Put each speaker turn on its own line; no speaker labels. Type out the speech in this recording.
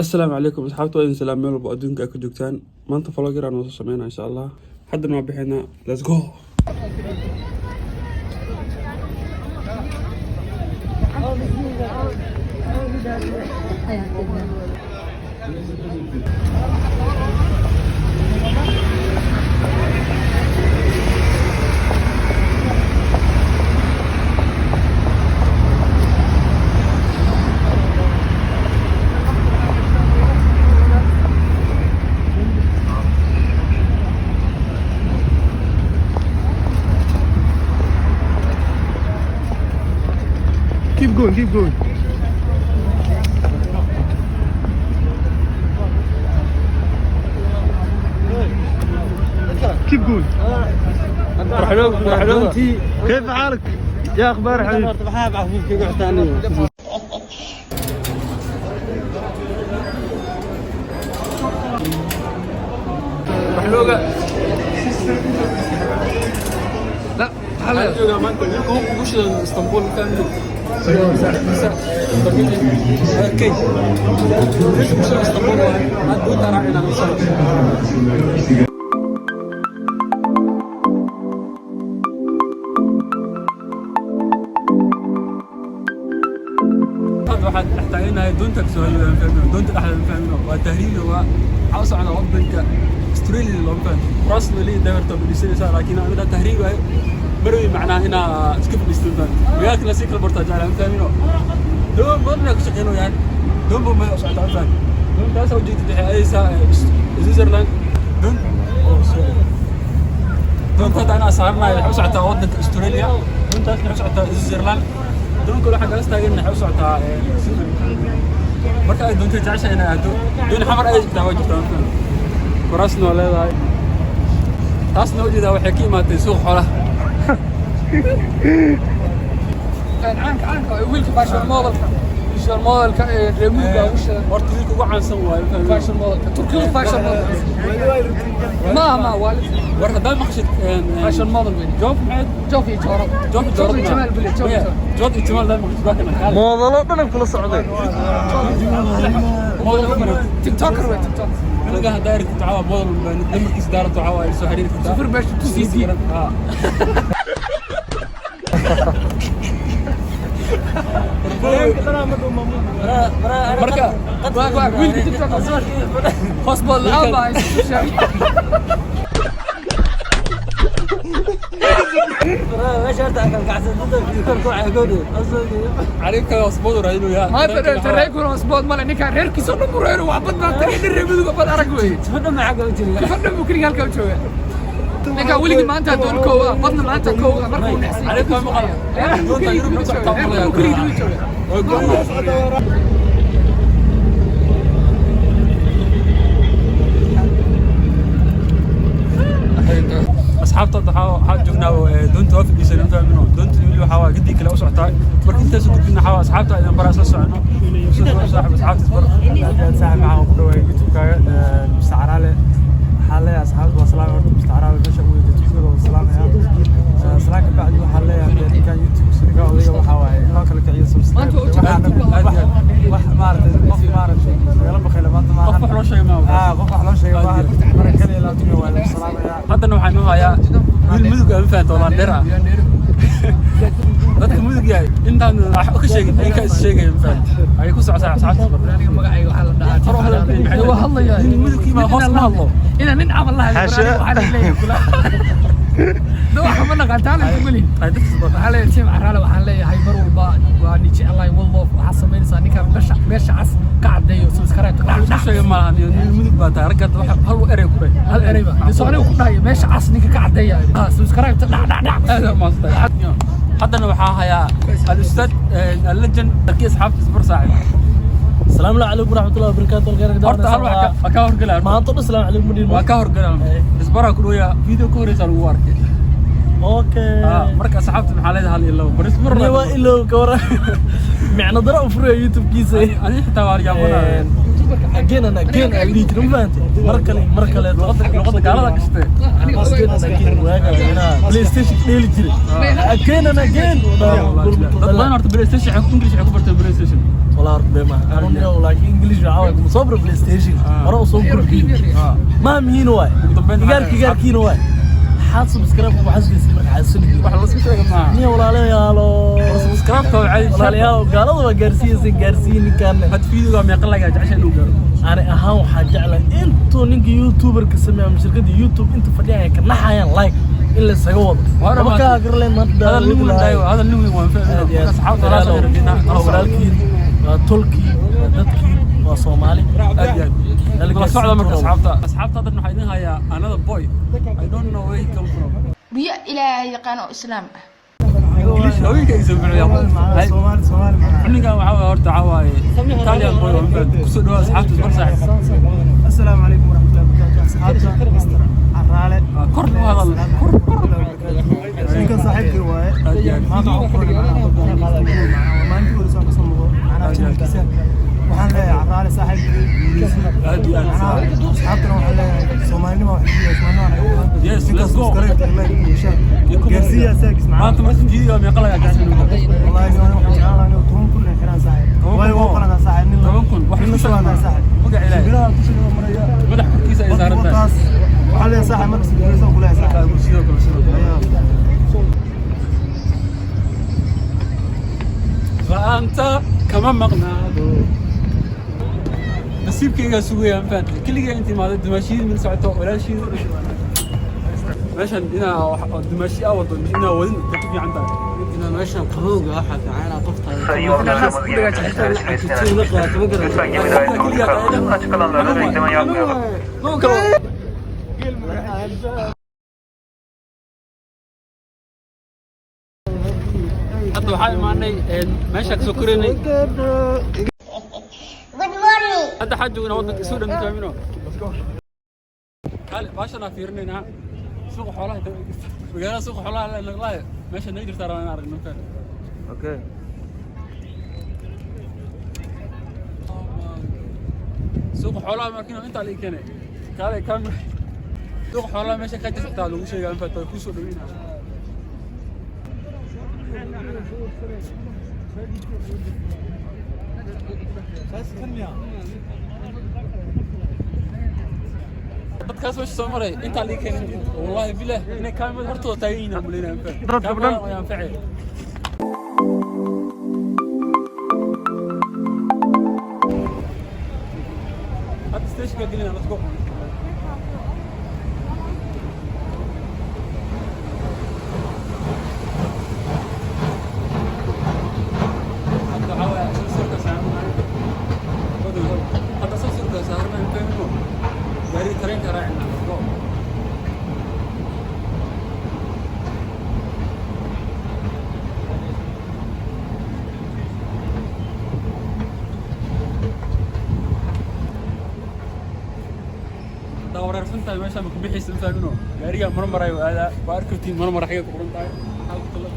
Asalaamu calaykum asxaabta, waa idin salaam meel walba adduunka ay ka joogtaan. Maanta vlog yar aan soo sameynaa insha Allah. Haddana waa bixinaa, let's go.
Keep going, keep going. Keep going. كيف حالك؟ يا اخبار حبيبي؟
La, waxaan joogaa maanta wiilka ugu shidan Istanbul family. Okay. Wiilka ugu shidan Istanbul waaye. Hadda doonta raacayna insha Allah. Hadda waxaan dhex taaganahay doonta kasoo hadlaya fahmino, doonta dhexdeeda fahmino, waa tahriibi, waa waxaa u socda wadanka Australia looma fahmo. Kuraasna leeyahay dabarta fadhiisanaysaa, laakiin aniga tahriibayo marwi macnaha inaa iska fadhiisto fahmo. Magaalka la sii kala bartaa jeclaa fahmino. Doon badan ayaa ku shaqeynayaan, doon baa meel u socota fahmo. Doontaas oo jeedid waxay aadaysaa Switzerland. Doon, oh sorry, doonta hadda anaa saaranayo waxay u socotaa wadanka Australia, doontaasna waxay u socotaa Switzerland, doon kale waxaa kala taagan waxay u socotaa Sweden. Marka ay doonta jeceshahay inay aado doon Xamar ay jirtaa, waa jirtaa marka kuraasna waa leedahay. Taasna ujeedaa waxay ka imaatay suuq xoolaha.
Caanka caanka wiilka fashion modelka, fashion modelka ee reer miyiga ugu shidan.
Horta wiilka ugu caansan waayo.
Fashion modelka Turkiga, fashion model ma ma waalid.
War haddaad maqashid
fashion model weyn.
Joof maxayd?
Joof iyo joorad.
Joof iyo joorad.
Joof iyo jamaal bile, joof iyo joorad.
Joof iyo jamaal haddaad maqashid waa kana kaale.
Moodalo dhan kula socday.
Model ma baratid.
TikToker wey, TikTok.
Aniga haddaa aragtid waxaa waa model baa nambarkiisa daaranto, waxaa waa soo xiriiri kartaa.
0 meesha 2 cd.
Ah. Marka
waa wiilka TikTok hoos bood la'aan baa haysa sheegay.
Cariibka hoosbood raadinayaa.
Ma reerkuna hoos bood male, ninkaan reerkiisa oo dhan buu reero wax bad baa tagay, nin reer miyiga bad arag wey. Gabadhan buu keligii halkaa u joogaa. Ninkaan weligii maanta doon koow ah, badna maanta koow ah markuu nexsay.
Cariibka maqal. Doonta Yurub ku socotaa.
Reerkuu keligii u joogaa.
Waa gooni. Asxaabta hadda waxaa joognaa doonta waa fadhiisan ma fahmino. Doonta weli waxaa waa gadii kale u socotaa. Marka intaas u gudbina waxaa waa asxaabta ayaan baraa isla socono. Saaxib, asxaabta isbar.
Saaxib, waxaan ku dhawaay YouTube-kaaga Mr. Caraale. Waxaan leeyahay asxaabta waa salaamay horta. Mr. Caraale meesha ugu weydii tuugada waa salaamaya. Salaan ka bacdi waxaan leeyahay ninkan YouTube ninka odayga waxaa waaye in loo kala kiciyo subscribe.
Maanta waa
waxaan wax maaragtay qof maaragtay nagala baqayla maanta maahan.
Qof wax loo sheegay maaha.
Ah, qof wax loo sheegay maahan. Marka kaliya laabtimiya waa lagu salaamayaa.
Haddana waxaan noo hayaa wiil Mudug ah, ma fahanto, laandheer ah. Dadka Mudug yahay intaan wax ka sheegin idinkaa is sheegaya, ma fahanto, ayay ku socotaa asxaabta isbar.
Aniga magacayga waxaa la dhahaa.
Kor u hadal.
Waa hadlayaa.
Nin Mudugkii baa hoos ma hadlo.
Inaan nin camal la hadlo
Xasha.
waxaa la leeyahay kula. Da waxa ma naqaan talent ma lihin.
Ay dadka isbar.
Waxaa leeyahay team Caraale, waxaan leeyahay mar walba waa ni jeclahay, one love. Waxaa samaynaysaa ninkaan meesha cas ka caddeeyo subscribe.
Wax laisku sheegay maaha, nin Mudug baa tahay. Ragga hadda waxa hal erey ku dheh.
Hal ereyba soo aniga ku dhahayo meesha cas ninka ka caddeeya, ah, subscribe ta dhac dhac dhac.
Aad u mahadsantahay. Haddana waxaa hayaa al-ustaad al-legend darkii. Asxaabta isbar, saaxib.
السلام عليكم ورحمة الله وبركاته. الخير.
Horta hal wax waa kaa horgelaa.
ما أنت السلام عليكم مدير.
Waa kaa horgelaa, isbaraa ku dhawaya, video ka horeysa lagu arkay.
اوكي.
Ah, marka asxaabta maxaa leedahay? Hal iyo labo bar isbar.
waa ilow ka waran micno daro u furaya YouTube-kiisa.
Ani xitaa waa yaabanaya.
Again and again aan dhihi jiray, ma fahantay? Mar kale, mar kale.
Luqadda gaalada gashtay.
Again and again waaga inaa PlayStation dheeli jiray. Again and again.
Dad badan horta PlayStation waxay ku English waxay ku barteen PlayStation.
Walaa horta been maaha. I don't know, laakiin English waxaa waaye kuma soo baro PlayStation. Hore u soo kordhiyey. Ma mihiin waay.
Ugu dambeyn
Igaarka igaarkiina waay. Maxaad subscribe ku xasuusisay marka xasuusinaysid?
Wax la isku sheega maaha.
Niyo walaalayaalo.
Subscribe-ka waa caadi.
Walaalayaal, gaalada waa gaarsiiyeysa, gaarsiiye ninkaan.
Had video-ga meeqa lagaa jeceshay inuu gaaro?
Ani ahaan waxaa jeclahay intuu ninka YouTuber-ka sameeyo ama shirkadda YouTube inta fadhiyaan ay ka naxayaan like in la isaga wado.
Waa
Lama
dhamaatay.
kaa garleen maanta.
Hadal nin weyn daayo, hadal nin weyn waan fahmay.
Aad iyo aad.
Asxaabta walaasha rajaynaa.
Waa walaalkiin, waa tolkii, waa dadkii, waa Soomaali.
Aad iyo aad.
Nala
La socda marka
gaarsiin.
Asxaabta. Asxaabta hadda waxaa idin hayaa another boy. I don't know where he come from.
Biyo Ilaahay yaqaan oo Islaam ah.
English haweenka ay soo bixiyaan.
Soomaali, Soomaali macnaha.
Ninkan waxaa waaye horta waxaa waaye Italian boy waan fahmay. Kusoo dhawaad asxaabta bar saaxiib.
Assalaamu calaykum waraxmatullahi wabarakaatu. Asxaabta Mr. Caraale.
Kor u hadal. Kor kor.
Ninkan saaxiibkay waaye.
Aad iyo aad.
Maanta waxaan ku kulanay macnaha dadka macnaha waa maalintii hore soo kasoo muuqdo macnaha channelkiisa. Waxaan leeyahay Caraale saaxiibkay guuleysi.
Aad iyo aad.
Macnaha asxaabtana waxaan leeyahay Soomaalinimo wax ku yahay Soomaalinimo anaga badan.
Yes,
Ninkan
let's go.
subscribe, like iyo share.
Iyo comment.
Gaarsiiya asaagis macnaha.
Maanta marka video meeqa lagaa jeceshay inuu gaaro?
Wallahi aniga waxaan jeclaan lahaa inuu 10,000 inay xiraan saaxiib.
10,000
Waayo waa qalanaa saaxiib nin la-
10,000 wax
nin la
isku sheeg
socdaa
maaha.
saaxiib.
Magac Ilaahay.
Shimbiraha dusha laga maraya.
Madax korkiisa ay saaran tahay.
Wataas. Waxaa leeyahay saaxiib markasta guuleysan ku leeyahay saaxiib.
Sidoo kale, sidoo kale.
Ayaa.
La'aanta kama maqnaado. Nasiibkaygaa sugayaan fahamtay. Keligay inta imaaday dumaashiyadii mid socoto walaashiin meeshan inaa oo dumaashi aa wado inaa wadin intay ku fiican tahay.
Inaa meeshan qabowga waxaa fiican inaad qoftaada
Açık alanlarda bekleme yapmayalım.
Hadda waxaa imaanay meeshaa kasoo koraynay.
Good morning.
Hadda waxaa joognaa waddanka isu dhan fahmino. Kaale baashan aa fiirinaynaa suuqa xoolaha inta magaalada suuqa xoolaha la naqlaayo meesha naga jirtaa rabaa inaan aragno fahmi.
Okay.
Suuqa xoolaha markiina intaa la ii keenay. Kaale kaamira suuqa xoolaha meesha ka jirta xitaa lagu sheegaa in faata kusoo dhaweynaa. Dadkaas meesha soo maray intaa la ii keenay, wallahi bilah inay kaamirada hortooda taagan yihiin aan malaynaya
Dadka
kaamirada
dhan.
way anfacay. Hadda stationka gelina, let's go. Hadda waxaa waaye asansirka saaranayo. Hadda asansirka saaranayo fahmino gaariga tareenka raacina, let's go. Haddaa wareersan tahay meesha ma ku bixaysa ma fahmino gaariga marmarayo aadaa waa arkaytiin marmar xagee ku qoran tahay. Maxaa ku tala